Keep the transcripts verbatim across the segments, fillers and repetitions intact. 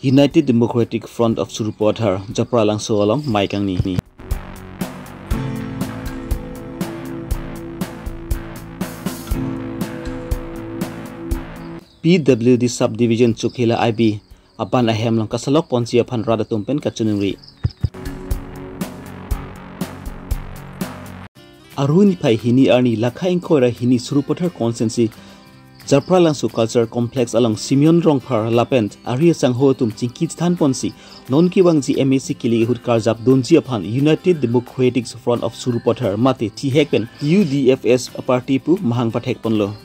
United Democratic Front of Sarupathar, Japralangso along mai kangni. P W D Subdivision Chokhila I B aban ahem along kasalok ponji aphan rat atum pen kachiningri. Arni phai hini arni lakha ingkoi ra hini Sarupathar constituency Japralangso Culture Complex along Simeon Rongphar lapen ari asangho atum chingki chethan ponsi non kevangji M A C kilik ahut karjap dunji aphan United Democratic Front of Sarupathar mate thihek pen U D F S party pu mahang pathek ponlo.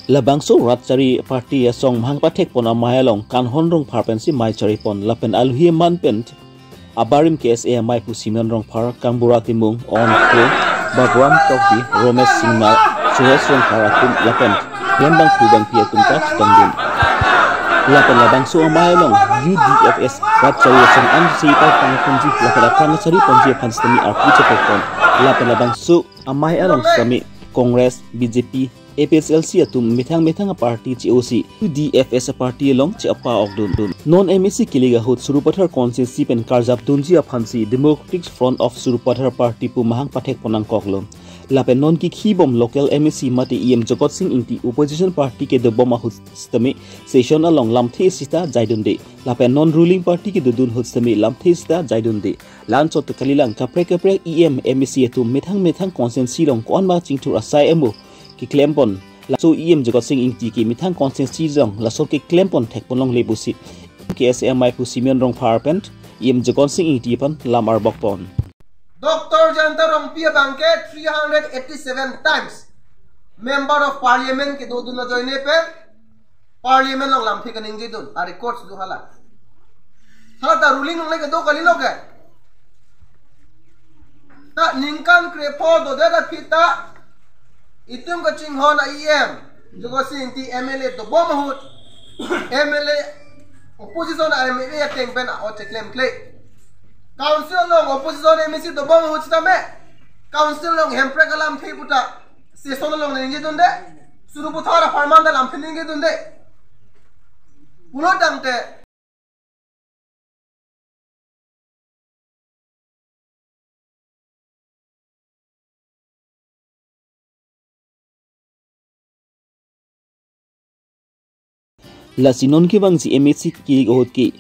Labangso rat chari party asong mahang pathek pon amei along Kanhon Rongphar pensi mei chari pon lapen aluhi aman pen abarim K S A amei pu Simeon Rongphar, Kangbura Timung, On Kro, Baburam Tokbi, Romesh Singmar, Suresh Rongphar atum lapen klembangphu bangphi atum ta chetongdun. Lapen labangso amei along U D F S rat chari asong an si pal pang ponji lapen aphrang chari ponji aphan sitame arpu chepek pon. Lapen labangso amei along sitame Congress, B J P, A P H L C atum methang methang aparty che-osi U D F S aparty along che-apa okdun dun. Non M A C kilik ahut Sarupathar constituency pen karjap dunji aphansi Democratic Front of Sarupathar party pu mahang pathek pon nangkoklo. Lapen non kikhi bom local M A C mate E M Jagat Sing Engti opposition party kedobom ahut sitame session along lamthe sita jaidunde. Lapen non ruling party kedodun ahut sitame lamthe sita jaidunde. La-anchot kalilang kaprek kaprek E M M A C atum methang methang constituency along ko-an ma chingthur asai amo keklem pon. Laso E M Jagat Sing Engti ke methang constituency along laso keklem pon thek pon longle pusi K S A amei pu Simeon Rongphar pen E M Jagat Sing Engti pen lam arbok pon. Doctor Jayanta Rongpi abangke three hundred eighty-seven times Member of Parliament kedodun ajoine pen Parliament along lamthe kaningjedun a records do hala. Hala ta ruling along le kedo kali lo ke. Ta ningkan krepho dodet aphi ta itum kachinghon a E M, Jagat Sing Engti M L A dobom ahut, M L A opposition a M L A ateng pen a-ot cheklem kle. Council along opposition M A C dobom ahut sitame, council along hemprek alamthe puta session along ningjedunde, Sarupathar apharman ta lamthe ningjedunde. Pulo tangte lasi non kevangji M A C kilik ahut ke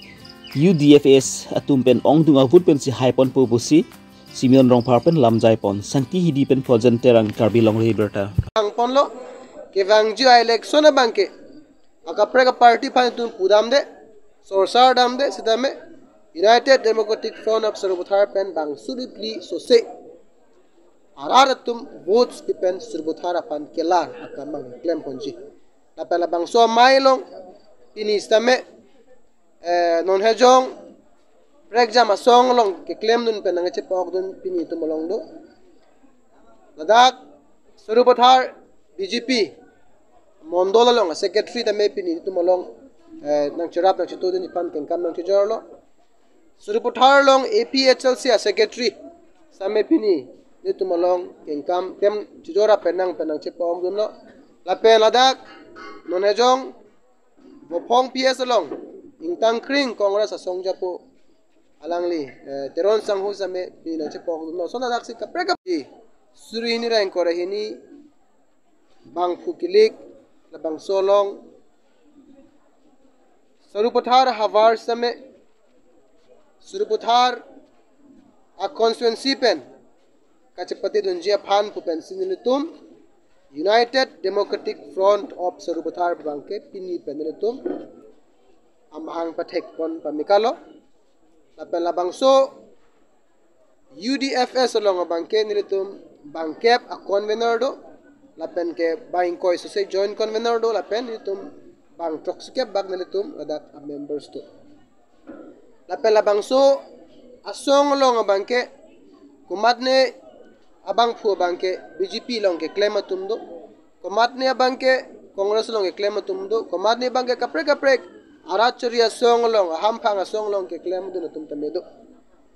U D F S atum pen ongdung avote pensi hai ponpo pusi Simeon Rongphar pen lam jai pon. Sangti Hidi pen Phojen Terang, Karbi Longri Abirta. Ang ponlo, kevangji a-election abangke akaprek aparty aphan itum pudamde, sorsar damde sitame United Democratic Front of Sarupathar pen bang suri pli sose arat atum votes pen Sarupathar aphan kelar akam keklem ponji. Lapen labangso amei along pini sitame, eh, non hejong prekjam asong along keklemdun pen nangchepokdun pini itum along do. Ladak Sarupathar B J P mondol along secretary tame pini itum along, eh, nangcherap nangchetudun aphan kengkam nangchejorlo. Sarupathar along A P H L C a-secretary sitame pini itum along kengkam tem chejor apenang pen nangchepokdunlo. Lapen ladak non hejong Vophong P S along ingtang kring Congress asong japo alangli, eh, Teron Sangho sitame pini nangchepokdunlo. Lason ladaksi kaprek kaprek suri hini ra ingkoi ra hini bangphu kilik labangso along Sarupathar havar sitame Sarupathar a-constituency pen kachepatedunji aphan pu pensi nelitum United Democratic Front of Sarupathar abangke pini pen nelitum amahang pathek pon pamikalo. Lapen labangso U D F S along abangke nelitum bangkep a-convener do, lapen ke bang ingkoi sose joint convener do, lapen nelitum bang throksi kep bak nelitum ladak a-members do. Lapen labangso asong along abangke komatne abangphu abangke B J P along keklem atum do, komatne abangke Congress along keklem atum do, komatne abangke kaprek kaprek arat chari asong along, ahamphang asong along keklemdun atum tame do.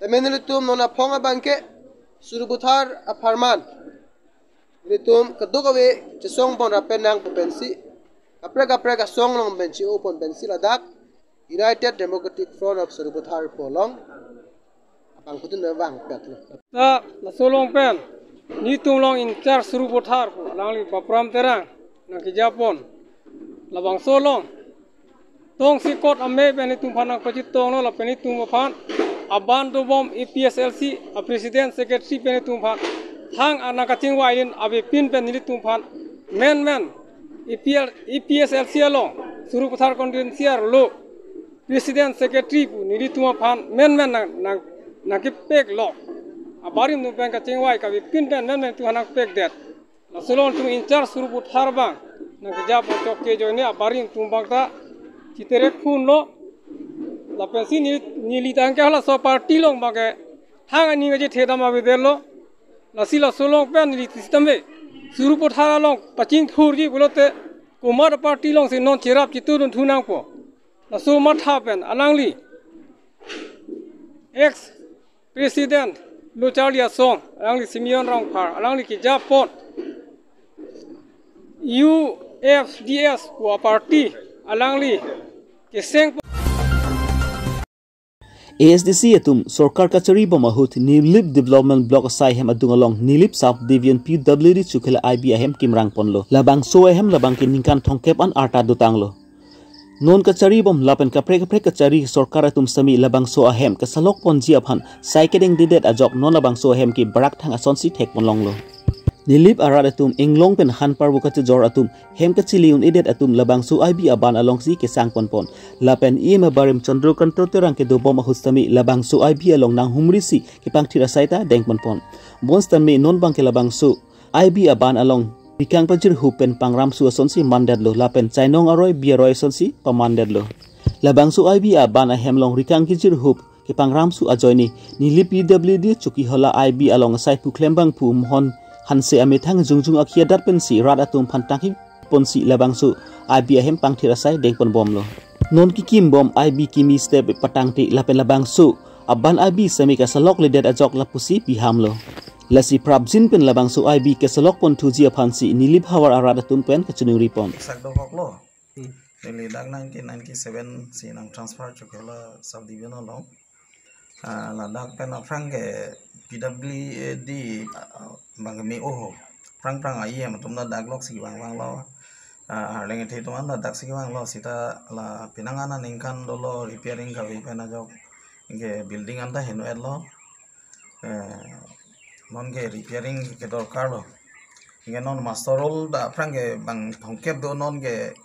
Tame nelitum non aphong abangke Sarupathar apharman nelitum kadokave chesong pon ra penang pu pensi kaprek kaprek asong along pen che-o pon pensi ladak United Democratic Front of Sarupathar pu along abangphutin vangpetlo. Ta laso along pen nelitum along in-charge Sarupathar pu alangli Bapram Terang nangkejapon. Labangso along tongsekot amei pen nelitum aphan nangpachetonglo lapen nelitum aphan aban dobom A P S L C a president secretary pen nelitum aphan thang anang kachingvai anin avepin pen nelitum aphan menmen A P L, A P S L C along Sarupathar constituency arlo president secretary pu nelitum aphan menmen nang, nang, nangkepeklo. Abarim atum pen kachingvai kavepin pen menmen nelitum aphan nangpekdet. Laso along nelitum in-charge Sarupathar abang nangkejapon, chokche ajoine abarim atum abang ta chiterek phunlo. Lapensi neli, neli tangke halaso party along abangke thang aning kachethe dam avedetlo. Lasi laso along pen neli tisitame Sarupathar along pachingthurji pulote komat party alongsi non cherap chetudun thu nangpo. Laso matha pen alangli ex president Lo Charli Asong, alangli Simeon Rongphar, alangli kejapon U F D S pu a party alangli keseng. A S D C atum sorkar kachari bom ahut Nilip Development Block asai ahem adung along Nilip Sub Division P W D chukela I B ahem kimrang ponlo. Labangso ahem labangke ningkan thomkep an arta dotanglo. Non kachari bom lapen kaprek kaprek kachari sorkar atum sitame labangso ahem kesalok ponji aphan sai kedengdedet ajok non labangso ahem ke barak thang asonsi thek ponlonglo. Nilip arat atum inglong pen han parbo kachejor atum hem kachili un-edet atum labangso I B aban alongsi kesang ponpon. Lapen E M abarim Chandra Kanto Terang kedo bom ahut sitame labangso I B along nanghumrisi kepangthir asai ta deng ponpon. Bonsitame non abangke labangso I B aban along rikang pajirhup pen pangram su asonsi mandetlo lapen chainong aroi bi aroi asonsi pamandetlo. Labangso I B aban ahem along rikang kejirhup kepangram su ajoine Nilip P W D Chokihola I B along asai pu klembangphu Mohon Hanse amethang jongjong akhi adat pensi rat atum aphan tangki ponsi labangso I B ahem pangthir asai deng ponbomlo. Non kekim bom I B kimi step patangte lapen labangso aban I B sitame kasalok ledet ajok lapusi pihamlo. Lasi prapjin pen labangso I B kesalok ponthuji aphansi Nilip havar arat atum pen kachiningri pon. Sak dokoklo. Hmm. Neli dak nineteen ninety-seven si nang transfer Chokihola subdivision along. Ah, ladak pen aphrang ke P W D, ah, abang ke me-o ho. Aphrang aphrang a-E M atum ladak lok si vangvanglo. Ah, arleng ethe atum an ladak si vanglo seta la penang an aningkan dolo repairing kave pen ajok ke building an ta heno-etlo. Eh, non ke repairing ke dorkarlo. Ke non muster roll ta aphrang ke bang thomkep do, non ke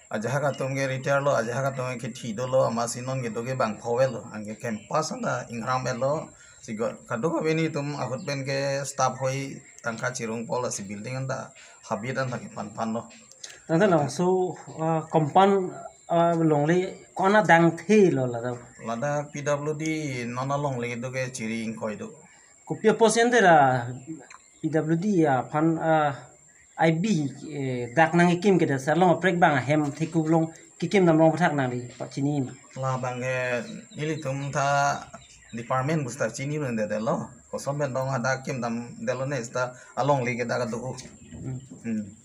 ajahak atum ke retire lo, ajahak atum ke thi dolo, amatsi non ke do ke bang pho-etlo, anke campus an ta ingram-etlo, si go, kadokave nelitum ahut pen ke staff hoi tangka chirung pol si building an ta habit an ta kepan panlo. Tangte labangso, ah, compound, ah, longle ko-an adang thelo ladak? Ladak P W D non alongle do ke chiri ingkoi do. Kopi apotsi ante la P W D aphan, ah, I B, eh, dak nangkekim kedet sar along kaprek bang ahem thekup along kekim dam rong pathak nangli pachini ma? Labang ke nelitum ta department pusita chinidundedetlo. Koson pen dong hadak kim damdetlo ne seta alongle ke dak do. Hmm. Hmm.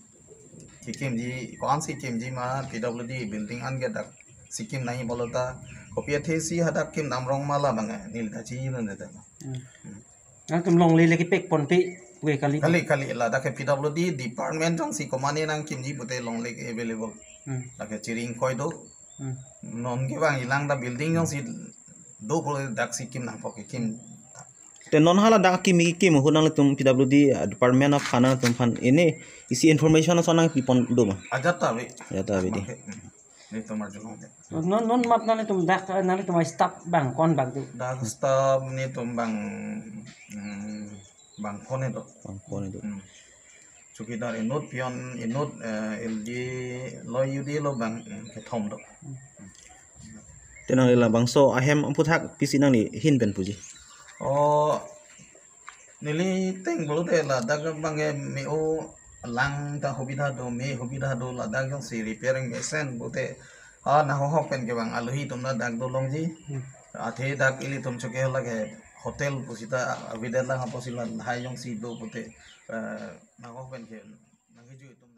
Kekimji, ko-ansi kimji ma P W D building an ke dak si kim nangji pulo ta kopi athesi hadak kim dam rong ma labang ke neli ta chinidundedetlo. Hmm. Hmm. Nangtum longle le kepek ponpe we kali? Kali, kali, ladak ke P W D department jongsi komatne nangkimji pute longle ke available. Hmm. Dak ke chiri ingkoi do. Hmm. Non ke bang ilang ta building jongsi do pule dak si kim nangpo kekim. Te non hala dak kimi kim ahut nanglitum P W D, ah, department aphan nangtum aphan ini isi information ason nangpipon do ma? Ajat ta ave. Ajat ta ave dei. Make, hmm. Nelitum arjulong. Non, non mat nanglitum dak, nanglitum staff bang ko-an bang do? Dak staff nelitum bang, hmm, bang pho-ne do. Bang pho-ne do. Hmm. Chowkidar inut, peon inut, eh, L D lo, U D lo bang, hmm, kethom do. Te nangli labangso ahem aphuthak pisi nangli ahin pen puji? Oh, neli ateng pulote ladak bang ke me-o lang ta hubidha do, me hubidha do, ladak jongsi repairing mesen pute, ah, nahok hok pen ke bang alohi atum ladak dolongji. Hmm. Athe dak ilitum Chokihola ke hotel pusita avedetlang apotsi lahai jongsi do pute, eh, nahok pen ke nangkejui atum.